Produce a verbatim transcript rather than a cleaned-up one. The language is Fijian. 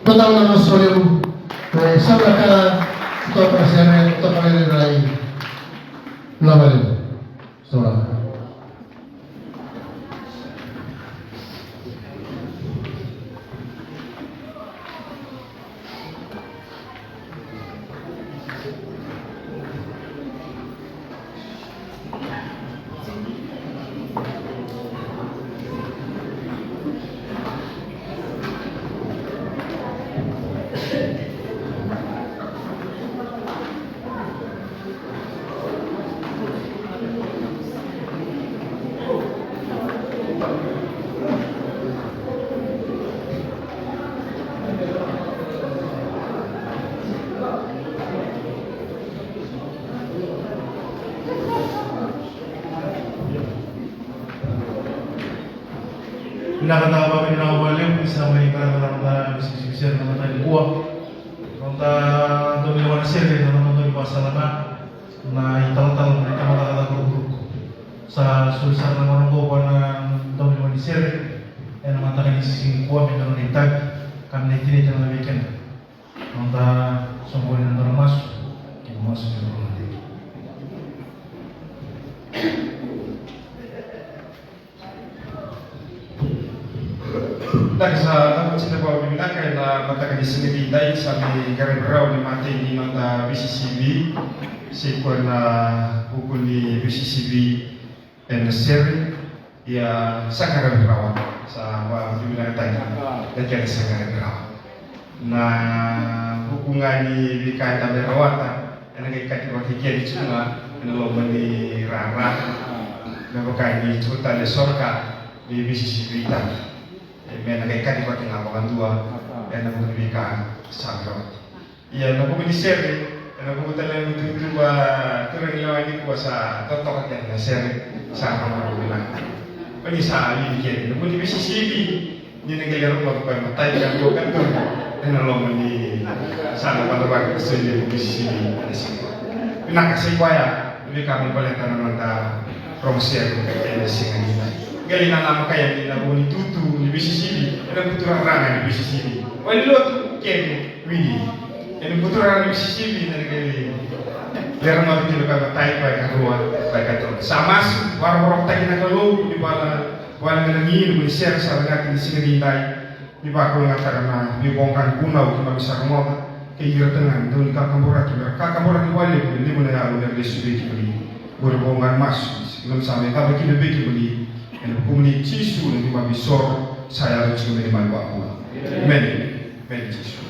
Kota na masu levu, e, sa na ka, toka sere, toka na rai, na vale. Sa na ka. Vinaka, da vakavinavinaka vakalevu ni sa mai qarava na noda veisivisivisa ena mataka nikua. Noda dau ni lewa na sere, na noda dau ni vakasala ga na italatala mai Tabacakacaka Rukuruku. Sa soli sara na gauna oqo vua na dau ni lewa ni sere ena mataka ni siga nikua me na nona itavi ka me na itini tale ga vei keda. Noda soqoni na noda masu, kei na masu ni noda masu. Daka sa, daka sa vakavinavinaka ena mataka ni siga nidai, sa mai qaravi rawa na imatai ni noda V C C V, se koya na vuku ni V C C V ena sere, ia sa qaravi rawa, sa vakavinavinakataki na kena sa qaravi rawa. Na vuku ga ni veika eda mai rawata, ena qai kacivaki keda tiko ga ena loma ni rara. Me vaka ni tiko tale sara ga ni V C C V tale. E, me na qai kacivaki ga vakadua ena vuku ni veika sa mai rawata. Ia, na vuku ni sere, ena vuku tale ni tutu vua turaga lewa nikua, sa totoka kece na sere, sa rogo vinaka. Ko ni sa lili kece, na vuku ni V C C V, ni na qai lai rogoca koya matai ka dua ka tolu ena loma ni sala vakavakasoli ni V C C V ena siga. Vinaka, sa i koya na veika me baleta na noda rogo sere ena siga nidai. Qai lai nanamaka yani na vuku ni tutu ni V C C V, ena buturara ga ni V C C V. Valenilotu kece, wini. Ena buturara ni V C C V, na qai lai rogoca kina koya matai, koya karua, koya katolu. Sa masu, vakarokorokotaki na Kalou, ni vala, vala me na gini, ni sere sa lagati ni siga nidai. Ni vakalougatataka na veivoqa ni vunau keimami sa rogoca, kei ira talega na dau ni kakaburaki, me ra kakaburaki vakalevu, me levu na yalo me ra lesu vei kemuni. Qori voqa ni masu keimami sa mai cava kina vei kemuni, ena vukumuni Jisu na neimami isoro sa yaco tiko me neimami iVakabula. Emeni. Emeni Jisu.